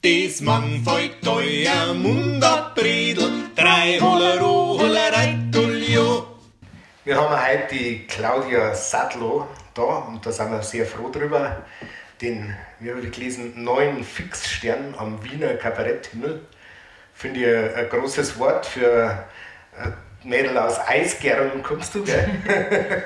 Des Mann fällt euer Mund ab, Bredel, drei Hollero, Hollerei, Tullio. Wir haben heute die Claudia Sadlo da und da sind wir sehr froh drüber. Den, wie habe ich gelesen, neuen Fixstern am Wiener Kabaretthimmel. Finde ich ein großes Wort für ein Mädel aus Eisgern, kommst du, gell?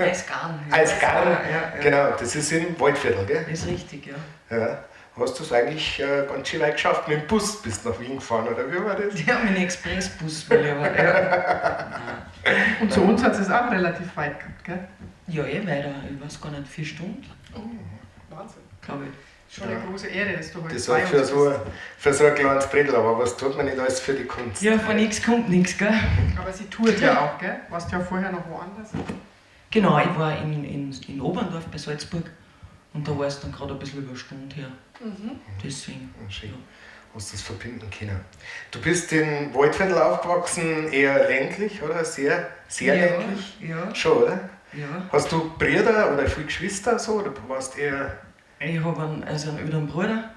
Eisgarn. Ja. Eisgarn, Ja, ja. genau, das ist im Waldviertel, gell? Das ist richtig, ja. Ja. Hast du es eigentlich ganz schön weit geschafft? Mit dem Bus bist du nach Wien gefahren, oder wie war das? Ja, mit dem Expressbus, weil ich aber, ja. Und zu uns hat es auch relativ weit gehabt, gell? Ja, eh weiter. Ich weiß gar nicht, 4 Stunden, Wahnsinn. glaube ich. Schon eine große Ehre, dass du heute Das bei war uns für bist. so ein kleines Bredel, aber was tut man nicht alles für die Kunst? Ja, von nichts kommt nichts, gell? Aber sie tourt ja auch, gell? Warst ja vorher noch woanders. Genau, ich war in Oberndorf bei Salzburg und da war es dann gerade ein bisschen über eine Stunde her. Deswegen. Ja, schön. Hast du das verbinden können. Du bist in Waldviertel aufgewachsen, eher ländlich, oder? Sehr, sehr Ja, ländlich. ja. Schon, oder? Ja. Hast du Brüder oder viele Geschwister so, oder warst eher Ich habe einen älteren Bruder,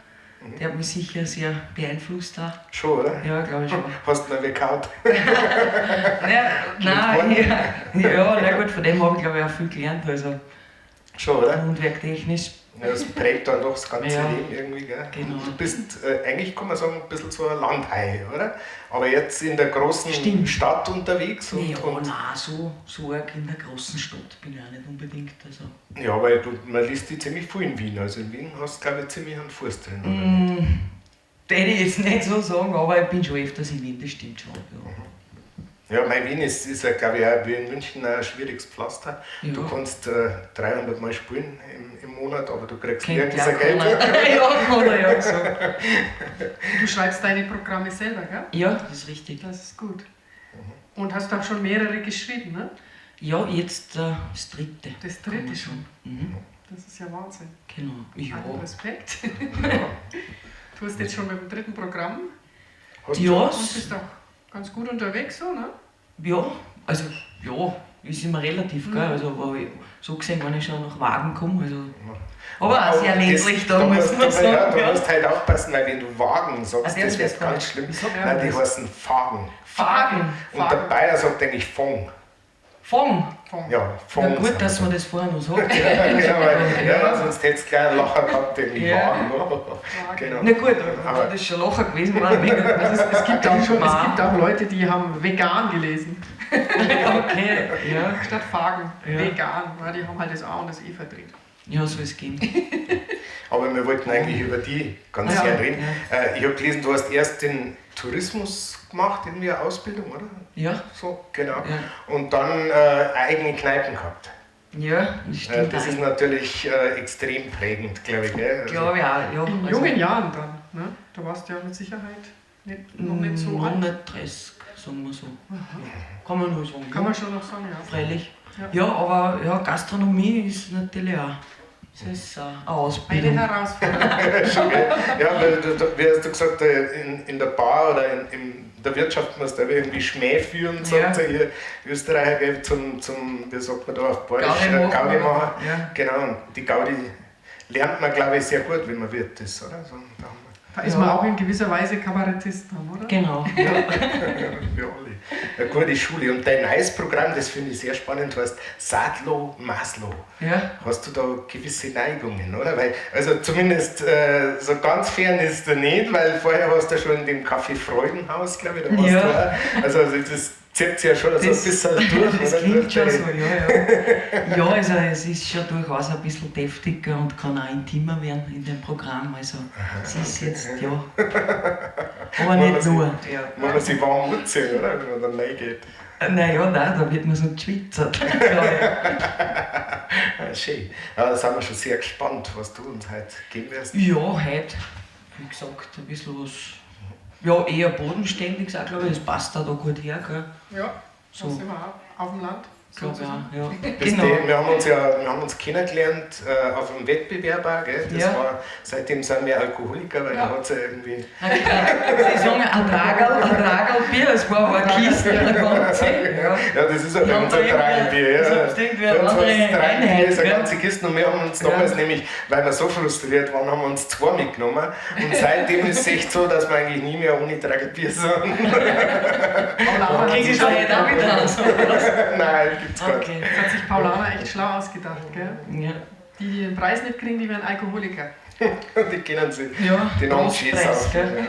der hat mich sicher sehr beeinflusst auch. schon, oder? Ja, glaube ich schon. Hast du noch gekaut? Ja, nein, ja, ja, na gut, von dem habe ich, glaube ich, auch viel gelernt. Also Schon, oder? mundwerktechnisch. Ja, das prägt dann doch das ganze Ja. Leben irgendwie, gell? Genau. Du bist eigentlich, kann man sagen, ein bisschen so ein Landhai, oder? Aber jetzt in der großen Stimmt. Stadt unterwegs und, Ja, und nein, so arg in der großen Stadt bin ich auch nicht unbedingt. Also. ja, weil du, man liest die ziemlich viel in Wien. Also in Wien hast du, glaube ich, ziemlich einen Fuß drin. Oder? Würde ich jetzt nicht so sagen, aber ich bin schon öfters in Wien, das stimmt schon. Ja. Ja, mein Wien ist ja, glaube ich, auch wie in München ein schwieriges Pflaster. Ja. Du kannst 300 Mal spielen im Monat, aber du kriegst Kennt nirgends ja ein Geld. keiner. Ja, keiner, ja, gesagt. Du schreibst deine Programme selber, gell? Ja, das ist richtig. Das ist gut. Und hast auch schon mehrere geschrieben, ne? Ja, jetzt das dritte. Das kann man dritte schon. sagen. Mhm, Das ist ja Wahnsinn. genau. Ja. Allen Respekt. Du hast jetzt schon mit dem dritten Programm Hast Ja, und bist auch ganz gut unterwegs, so, ne? Ja, also ja, ist immer relativ, gell? Also, aber ich, so gesehen, wenn ich schon nach Wagen komme, also. Aber auch sehr ländlich, da muss man sagen. Ja, du ja. musst halt aufpassen, weil wenn du Wagen sagst, Ah, der das ist wird das ganz gar schlimm. nicht. Wie sagt man Nein, die das? heißen Fagen. Fagen. Und der Bayer sagt eigentlich Fong. Fong. Fong. Ja, Fong. Na gut, dass man das vorher noch sagt. Ja, genau, weil, ja, sonst hättest du gleich einen Lacher gehabt, den Ja. Wagen. Genau. Na gut, Aber- aber das ist schon Lacher gewesen, war mega. Also es gibt auch Leute, die haben vegan gelesen. Okay, ja. Statt Fagen. Ja. Vegan. Ja, die haben halt das A und das E verdreht. Ja, soll es gehen. Aber wir wollten eigentlich über die ganz Ja. gern reden. Ich habe gelesen, du hast erst den Tourismus gemacht, irgendwie eine Ausbildung, oder? Ja, So, genau. Ja. Und dann eigene Kneipen gehabt. ja, das stimmt. Das ist natürlich extrem prägend, glaube ich. Gell? Also, Glaube ich auch, ja. In Also, jungen Jahren dann, ne? Da warst du ja mit Sicherheit nicht, noch nicht so Noch alt. nicht 30, sagen wir so. Ja. Kann man nur sagen. Kann ja. man schon noch sagen, ja. Freilich. Ja. Ja, aber ja, Gastronomie ist natürlich auch. Das ist auch eine Eine Ausbildung. Herausforderung. Schon, gell? Ja, weil wie hast du gesagt, in der Bar oder in der Wirtschaft musst du irgendwie Schmäh führen, sagt Ja. ja hier Österreicher, gell, zum, wie sagt man da auf Bayerisch, Gaudi machen. Gaudi machen. Ja. Genau, und die Gaudi lernt man, glaube ich, sehr gut, wenn man Wirt ist, oder? So, da haben wir Da ist Ja. man auch in gewisser Weise Kabarettist dann, oder? Genau. Ja. wir alle. Eine gute Schule. Und dein neues Programm, das finde ich sehr spannend, heißt Sadlo Maslow. Ja. Hast du da gewisse Neigungen, oder? Weil, also zumindest so ganz fern ist du nicht, weil vorher warst du schon in dem Café Freudenhaus, glaube ich, da warst Ja. du auch. Also das zieht sich ja schon so ein Das- bisschen durch, Das oder? klingt Durch schon die- so, ja, ja. Ja, also es ist schon durchaus ein bisschen deftiger und kann auch intimer werden in dem Programm. Also es ist jetzt, ja. Aber Muss nicht man sich- nur. Ja. Muss man sich warm anziehen, oder? Wenn man dann reingeht. Naja, nein, da wird man so geschwitzt. glaub ich. Ah, schön. Ja, da sind wir schon sehr gespannt, was du uns heute geben wirst. Ja, heute, wie gesagt, ein bisschen was. Ja, eher bodenständiges auch, glaube ich. Das passt auch da gut her, gell? Ja, So. so sind wir auch auf dem Land. Glaube ich auch, ja. Das Genau. die, wir haben uns ja wir haben uns kennengelernt auf einem Wettbewerb auch, gell? Das Ja. war, seitdem sind wir Alkoholiker, weil da hat ja irgendwie. Sie sagen ein Tragerl Bier, es war aber eine Kiste, eine ganze. Ja. Ja, das ist ja bei Ja, uns ein irgendwie- Tragelbier. Ja. das ist irgendwie Bei uns eine war das andere Tragelbier, Einheit, ist eine gell? ganze Kiste und wir haben uns damals Ja. nämlich, weil wir so frustriert waren, haben wir uns zwei mitgenommen. Und seitdem ist es echt so, dass wir eigentlich nie mehr ohne Tragelbier sind. Paulaner hat Krieg sich ich da heute auch wieder eins, oder was? Nein, gibt's gar nicht. Okay. Das hat sich Paulaner echt schlau ausgedacht, gell? Ja. Die, die den Preis nicht kriegen, die werden Alkoholiker. Die kennen sie. Ja, Den Anschieß Trostpreis, auch. gell?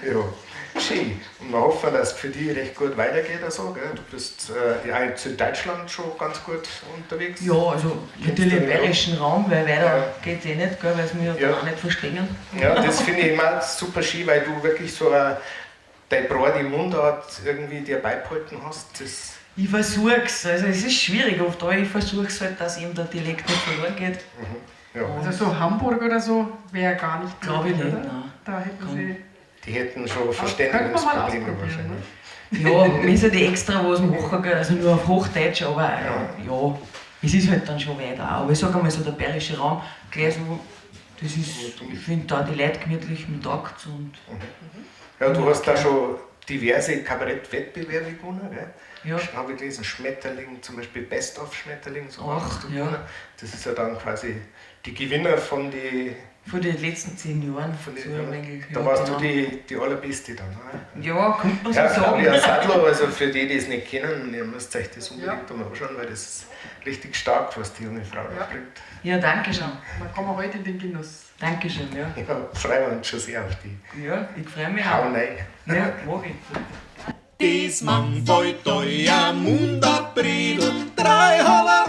Ja, schön. Und wir hoffen, dass es für dich recht gut weitergeht. Also, gell? Du bist ja, jetzt in Deutschland schon ganz gut unterwegs. Ja, also natürlich du im den auch? bayerischen Raum, weil weiter Ja. geht es eh nicht, gell, weil sie mich ja Ja. dann auch nicht verstehen. Ja, das finde ich immer super schön, weil du wirklich so dein Brot im Mundart irgendwie dir beibehalten hast. Das, Ich versuch's, also es ist schwierig oft, aber ich versuch's halt, dass eben der Dialekt nicht verloren geht. ja, Also so Hamburg oder so wäre gar nicht Glaube ich möglich, nicht, oder? nein. Da hätten Kann- sie. die hätten schon Aber könnte man mal Verständigungsprobleme ausprobieren, wahrscheinlich. Ja, wir sind die extra was machen, gell, also nur auf Hochdeutsch, aber ja, es ist halt dann schon weiter. Aber ich sag einmal so, der bayerische Raum, gleich so, das ist, ich finde da die Leute gemütlich mit taugt und Ja, du hast da schon diverse Kabarettwettbewerbe gewonnen, gell? ja. Habe ich gelesen, Schmetterling, zum Beispiel Best of Schmetterling, so Ach, hast du ja. gewonnen. Das ist ja dann quasi die Gewinner von die, Von den letzten 10 Jahren. von die so ein wenig, da ja, warst genau. du die allerbeste dann. Ne? Ja, könnte man so Ja, sagen. Claudia Sadler, also für die, die es nicht kennen, ihr müsst euch das unbedingt einmal anschauen, weil das ist richtig stark, was die junge Frau da Ja. bringt. Ja, danke schön. Dann kommen wir heute in den Genuss. Dankeschön, ja. Ja, freuen wir uns schon sehr auf die. Ja, ich freue mich Hau auch. rein. Ja, mag ich. Des Mann toi toi am Mundart Bredel, drei Holla